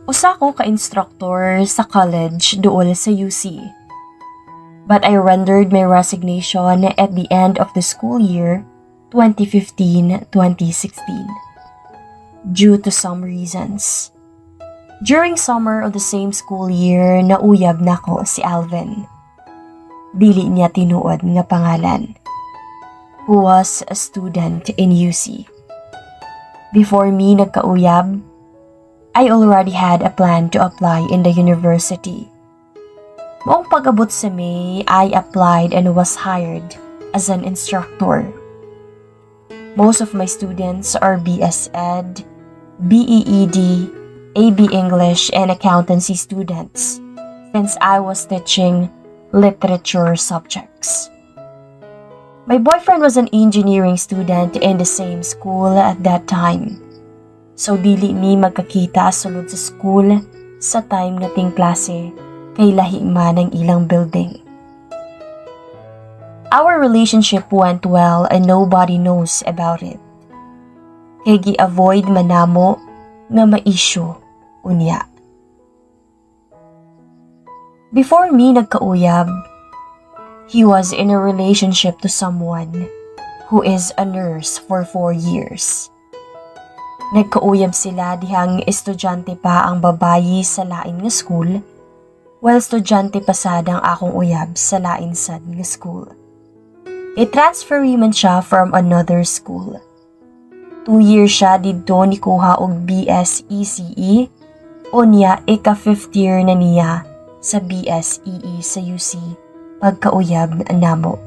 Usa ko ka instructor sa college duol sa UC. But I rendered my resignation at the end of the school year 2015-2016 due to some reasons. During summer of the same school year, nauyab nako si Alvin. Dili niya tinuod nga pangalan. Who was a student in UC. Before me nagkauyab, I already had a plan to apply in the university. Maong pag-abot sa May, I applied and was hired as an instructor. Most of my students are BS Ed, BEED, AB English, and Accountancy students since I was teaching literature subjects. My boyfriend was an engineering student in the same school at that time. So dili mi magkakita sulod sa school sa time nga ting klase kay lahi man ang ilang building. Our relationship went well and nobody knows about it. Kay gi-avoid man namo nga ma-issue unya. Before me nagkauyab, he was in a relationship to someone who is a nurse for 4 years. Nagkauyab sila dihang estudyante pa ang babayi sa lain nga school, while estudyante pa sad ang akong uyab sa lain sad nga school. I-transferee man siya from another school. 2 years siya didto nikuha og BSECE, unya ika fifth year na niya sa BSEE sa UC pagkauyab namo.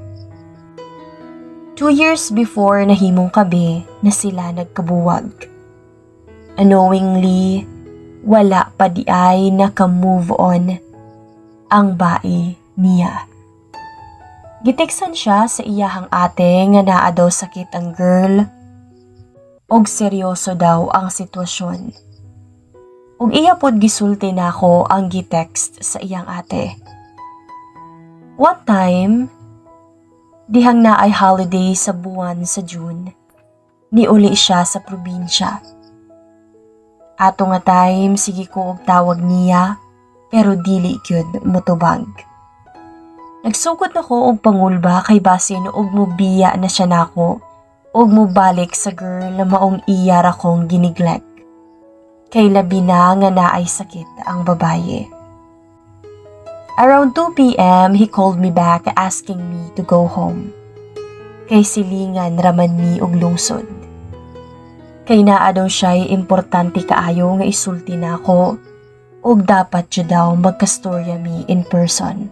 2 years before nahimong kabe na sila nagkabuwag. Unknowingly, wala pa di ay naka-move on ang bai niya. Giteksan siya sa iyahang ate nga naa daw sakit ang girl og seryoso daw ang sitwasyon. Ug iya pod gisulti nako ang gitext sa iyang ate. One time, dihang naay holiday sa buwan sa June, niuli siya sa probinsya. Ato nga time, sige ko og tawag niya, pero dili gyud motubag. Nagsugod na ko og pangulba kay basin og mubiya na siya nako og mubalik sa girl na maong iya ra kong gineglect. Kay labi na nga naay sakit ang babaye. Around 2 p.m., he called me back asking me to go home. Kay silingan raman mi og lungsod. Kay naa daw siya'y importante kaayo nga isulti nako ug dapat siya daw magkastorya mi in person.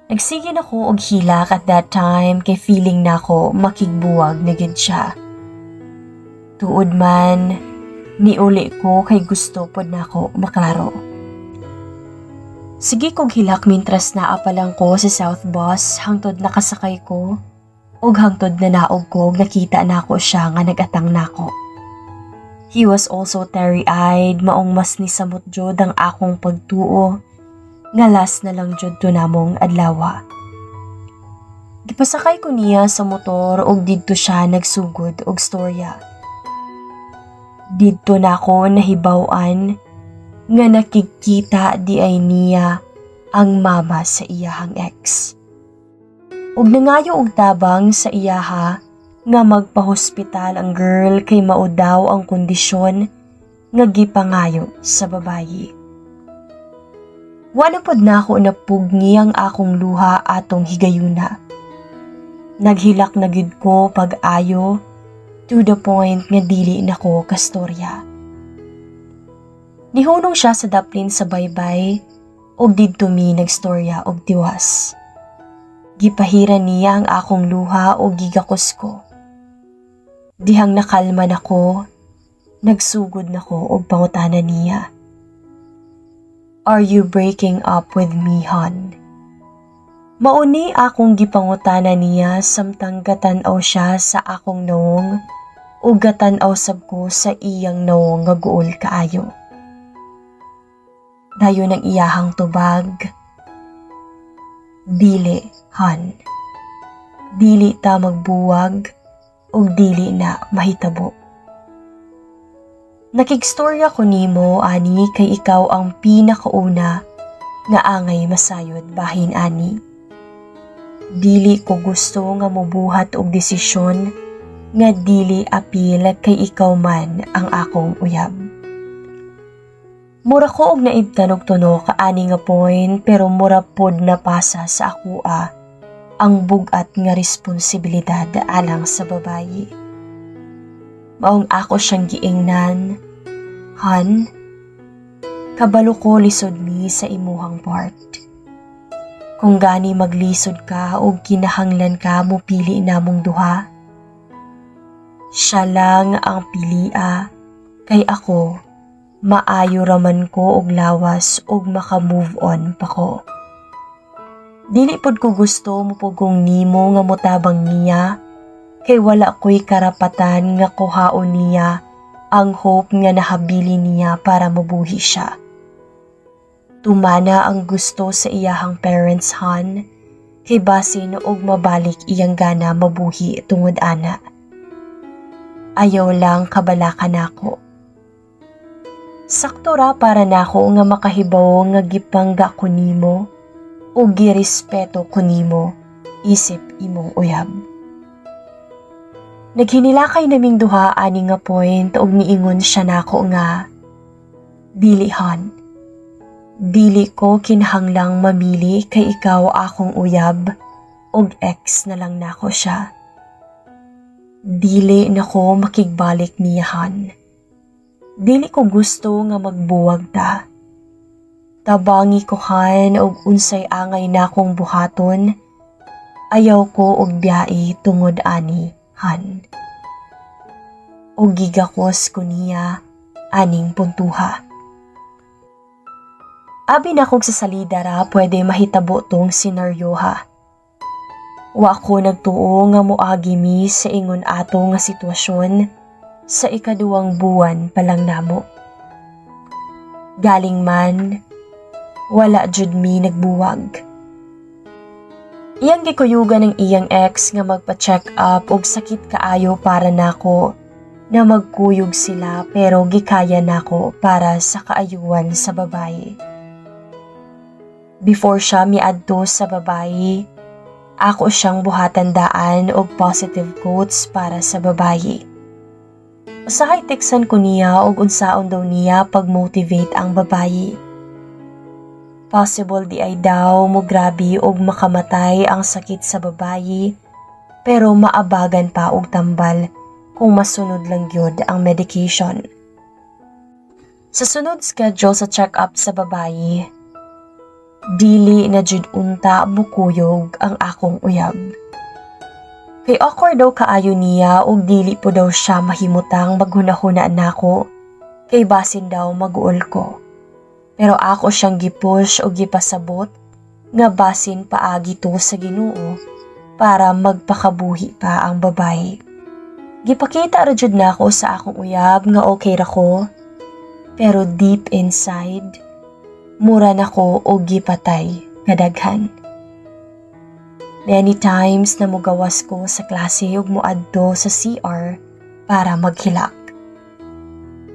Nagsige na ko og hilak at that time kay feeling nako makigbuwag na gid siya. Tuod man, niuli ko kay gusto pod nako maklaro. Sige kog hilak mintras naa pa lang ko sa South Bus hangtod nakasakay ko ug hangtod nanaog ko ug nakita nako siya nga nagatang nako. He was also teary-eyed, maong mas nisamot jud ang akong pagtuo nga last na lang jud to namong adlawa. Gipasakay ko niya sa motor ug didto siya nagsugod og storya. Didto nako nahibaw-an nga nakikita di ay niya ang mama sa iyahang ex. Ug nangayo og tabang sa iyaha nga magpahospital ang girl kay mao daw ang kondisyon nga gipangayo sa babayi. Wala pod nako napugni ang akong luha atong higayuna. Naghilak na gid ko pag-ayo to the point nga dili nako kastorya. Nihunong siya sa daplin sa baybay ug didto mi nagstorya og tiwas. Gipahiran niya ang akong luha ug gigakos ko. Dihang nakalma nako, nagsugod nako og pangutana niya. "Are you breaking up with me, hon?" Mauni akong gipangutana niya samtang gatan-aw siya sa akong nawong ug gatan-aw sab ko sa iyang nawong nga guol kaayo. Dayon ang iyahang tubag, "Dili, hon. Dili ta magbuwag ug dili na mahitabo." Nakigstorya ko nimo ani kay ikaw ang pinakauna nga angay masayod bahin ani. Dili ko gusto nga mobuhat og desisyon nga dili apil kay ikaw man ang akong uyab. Mura ko og naibtan og tunok ani nga point, pero mura pod napasa sa akoa ang bugat nga responsibilidad alang sa babayi. Maong ako siyang giingnan, "Han, kabalo ko lisod mi sa imuhang part. Kung gani maglisod ka o kinahanglan ka mo pili namong duha, siya lang ang pilia kay ako maayo raman ko og lawas og maka-move on pa ko. Dili pod ko gusto mopugong nimo nga motabang niya kay wala ko'y karapatan nga kuhaon niya ang hope nga nahabili niya para mabuhi siya. Tumana ang gusto sa iyahang parents, Han, kay basin og mabalik iyang gana mabuhi tungod ana. Ayaw lang kabalaka nako. Sakto ra para nako nga makahibaw nga gipangga ko nimo o girespeto ko nimo isip imong uyab." Naghinilakay naming duha ani nga point og niingon siya nako nga, "Dili, Han. Dili ko kinahanglang mamili kay ikaw akong uyab og ex na lang nako siya. Dili na ko makigbalik niya, Han. Dili ko gusto nga magbuwag ta. Tabangi ko, Han, og unsay angay nakong buhaton. Ayaw ko og biyai tungod ani, Han." Og gigakos ko niya aning puntuha. Abi na kog sa salida ra pwede mahitabo tong senaryo ha. Wa ko nagtuo nga moagi mi sa ingon ato nga sitwasyon sa ikaduwang buwan pa lang namo. Galing man, wala jud mi nagbuwag. Iyang gikuyugan ng iyang ex nga magpa-check up og sakit kaayo para nako na magkuyog sila, pero gikaya nako para sa kaayuan sa babae. Before siya miadto sa babae, ako siyang buhatan daan og positive quotes para sa babae. Usahay teksan ko niya og unsaon daw niya pag-motivate ang babae. Possible di ay daw mo grabe og makamatay ang sakit sa babae, pero maabagan pa og tambal kung masunod lang gyud ang medication. Sa sunod schedule sa check-up sa babae, dili na jud unta mukuyog ang akong uyab. Kay awkward daw kaayo niya ug dili po daw siya mahimutang maghunahuna nako kay basin daw maguol ko. Pero ako siyang gipush o gipasabot nga basin paagi to sa Ginoo para magpakabuhi pa ang babae. Gipakita ra jud nako sa akong uyab nga okay ra ko, pero deep inside, mura nako og gipatay kadaghan. Many times na mugawas ko sa klase ug muadto sa CR para maghilak.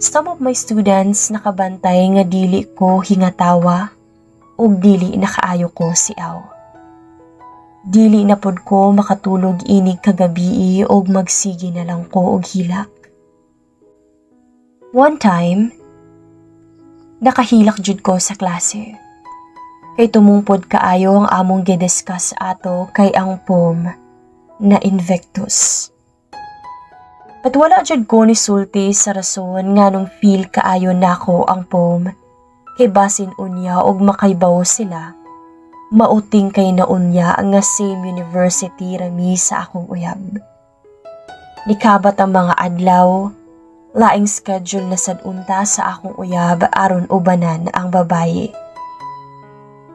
Some of my students nakabantay nga dili ko hingatawa ug dili na kaayo ko siaw. Dili na pod ko makatulog inig kagabii ug magsige na lang ko og hilak. One time, nakahilak jud ko sa klase. Kay tumungpod kaayo ang among gidiscuss ato kay ang poem na Invictus. But wala jud ko ni sulti sa rason nganong feel kaayo nako ang poem kay basin unya og makaybaw sila. Mauting kay na unya nga same university rami sa akong uyab. Nikabat ang mga adlaw, laing schedule na sad unta sa akong uyab aron ubanan ang babaye.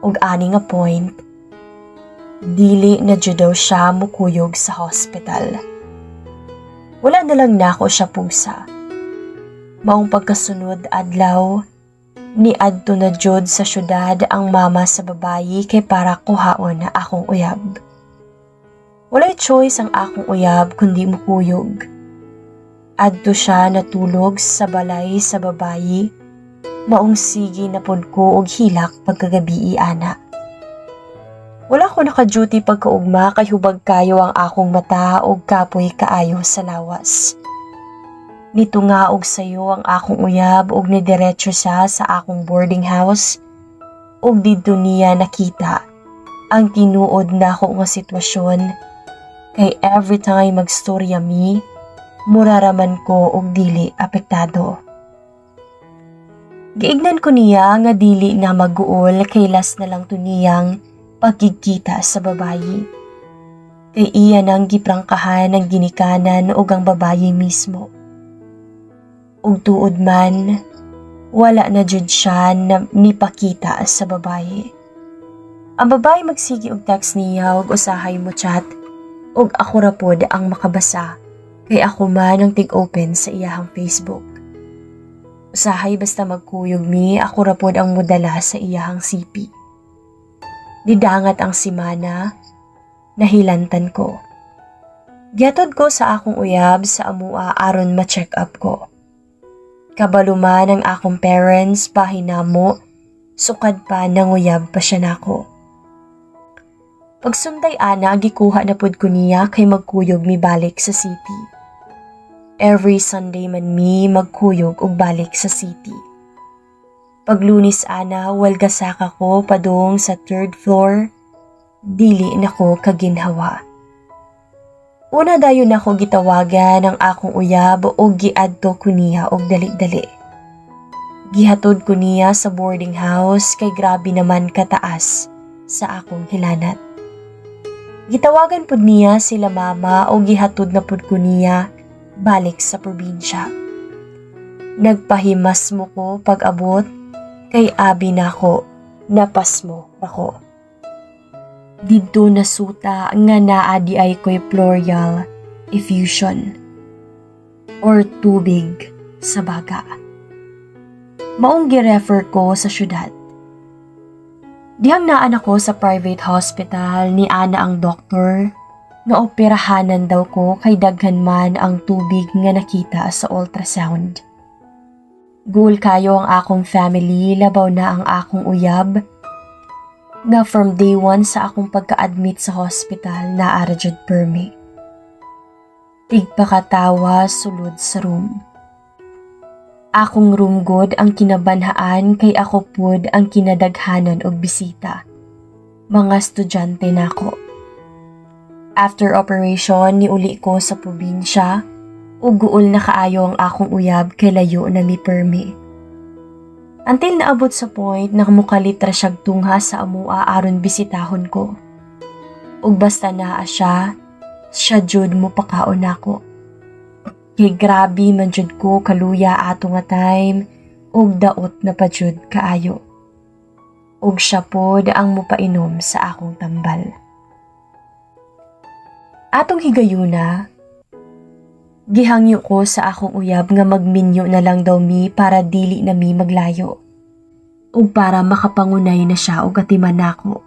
Ug ani nga point, dili na jud daw siya mukuyog sa hospital. Wala na lang nako siya pugsa. Maong pagkasunod adlaw, ni adto na jud sa syudad ang mama sa babayi kay para kuhaon na akong uyab. Walay choice ang akong uyab kundi mukuyog. Adto siya natulog sa balay sa babayi, maong sige na pod ko og hilak pagkagabii ana. Wala ko naka-duty pagkaugma kay hubag kayo ang akong mata og kapoy kaayo sa lawas. Nitunga og sayo ang akong uyab og nidiretso siya sa akong boarding house ug didto niya nakita ang tinuod nako nga sitwasyon kay every time magstorya mi, mura raman ko og dili apektado. Giignan ko niya nga dili na maguol kay last na lang to niyang pagkikita sa babayi. Kay iya nang giprangkahan ang ginikanan ug ang babayi mismo. Ug tuod man, wala na jud siya na nipakita sa babayi. Ang babayi magsige og text niya ug usahay mo chat ug ako ra pod ang makabasa kay ako man ang tig-open sa iyahang Facebook. Usahay basta magkuyog mi, ako ra pod ang modala sa iyahang CP. Nidangat ang simana, nahilantan ko. Gihatod ko sa akong uyab sa amua aron ma-check up ko. Kabalo man ang akong parents bahin namo, sukad pa nanguyab pa siya nako. Pagsunday ana, gikuha na pud ko niya kay magkuyog mi balik sa city. Every Sunday man mi magkuyog og balik sa city. Pag Lunes ana, walga saka ko padung sa third floor, dili na ko kaginhawa. Una dayon ako gitawagan ang akong uyab og giadto ko niya og dali-dali. Gihatod ko niya sa boarding house kay grabe naman kataas sa akong hilanat. Gitawagan pud niya sila mama o gihatod na pud ko niya balik sa probinsya. Nagpahimas mo ko pag-abot kay abi nako napasmo ako. Didto nasuta nga naa diay ko'y pleural effusion or tubig sa baga. Maong girefer ko sa syudad. Dihang naan ako sa private hospital, ni ana ang doktor nga operahanan daw ko kay daghan man ang tubig nga nakita sa ultrasound. Guol kayo ang akong family, labaw na ang akong uyab nga from day one sa akong pagka-admit sa hospital naa ra jud permi. Tigpakatawa sulod sa room. Akong room god ang kinabanhaan kay ako pud ang kinadaghanan og bisita. Mga estudyante nako. After operation, niuli ko sa probinsya ug guol na kaayo ang akong uyab kay layo na mi permi. Until naabot sa point na mukalit ra siyag tungha sa amua aron bisitahon ko. Ug basta naa siya, siya jud mo pakaon nako. Kay grabe man jud ko kaluya ato nga time ug daot na pa jud kaayo. Ug siya pod ang mopainom sa akong tambal. Atong higayuna, gihangyo ko sa akong uyab nga magminyo na lang daw mi para dili na mi maglayo. Ug para makapangunay na siya og atiman nako.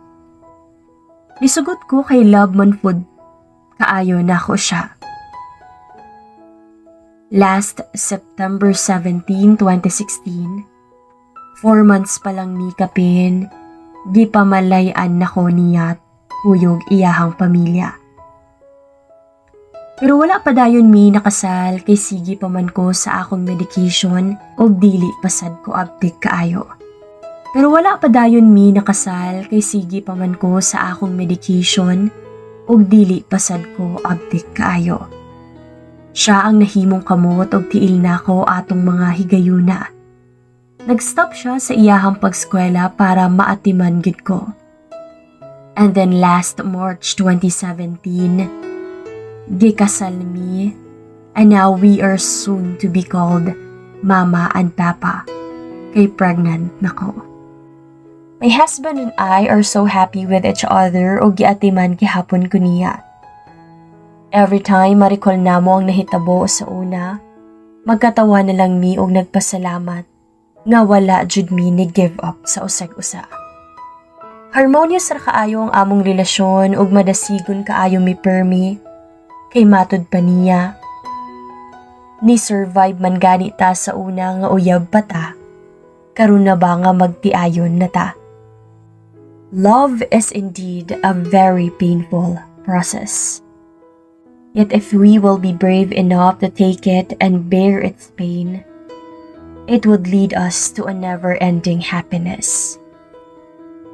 Nisugot ko kay love man pud kaayo nako siya. Last September 17, 2016, 4 months pa lang mi kapin, gipamalayan nako niya kuyog iyahang pamilya. Pero wala pa dayon mi nakasal kay sige pa man ko sa akong medication og dili pasad ko abtik kaayo. Pero wala pa dayon mi nakasal kay sige pa man ko sa akong medication ug dili pasad ko abtik kaayo. Siya ang nahimong kamot og tiil nako atong mga higayuna. Nag-stop siya sa iyahang pagskwela para maatiman gid ko. And then last March 2017, gikasal mi, and now we are soon to be called Mama and Papa kay pregnant nako. My husband and I are so happy with each other og giatiman gihapon ko niya. Every time ma-recall namo ang nahitabo sa una, magkatawa na lang mi og nagpasalamat nga wala jud mi ni give up sa usag usa. Harmonious ra kaayo ang among relasyon ug madasigon kaayo mi permi kay matud pa niya. Ni survive man gani ta sa una nga uyab pa ta. Karon na ba nga magtiayon na ta? Love is indeed a very painful process. Yet if we will be brave enough to take it and bear its pain, it would lead us to a never-ending happiness.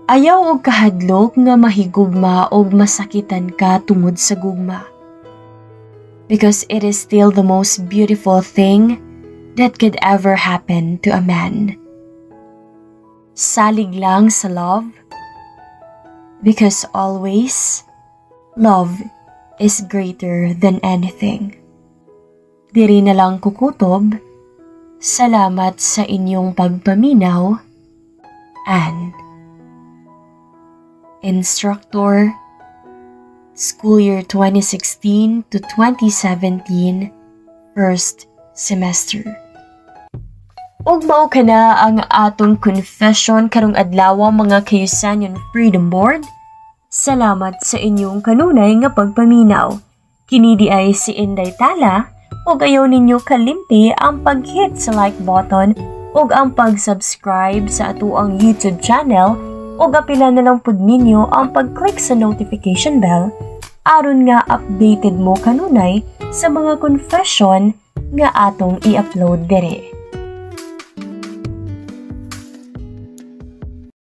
Ayaw og kahadlok nga mahigugma og masakitan ka tungod sa gugma. Because it is still the most beautiful thing that could ever happen to a man. Salig lang sa love, because always, love is greater than anything. Diri na lang ko kutob. Salamat sa inyong pagpaminaw. Anne. Instructor, School Year 2016 to 2017, First Semester. Ug mao kana ang atong confession karong adlaw, mga kayusanyon Freedom Board. Salamat sa inyong kanunay nga pagpaminaw. Kini diay si Inday Tala, ug ayaw ninyo kalimti ang pag-hit sa like button ug ang pag-subscribe sa atoang YouTube channel, ug apila na lang pud ninyo ang pag-click sa notification bell aron nga updated mo kanunay sa mga confession nga atong i-upload diri.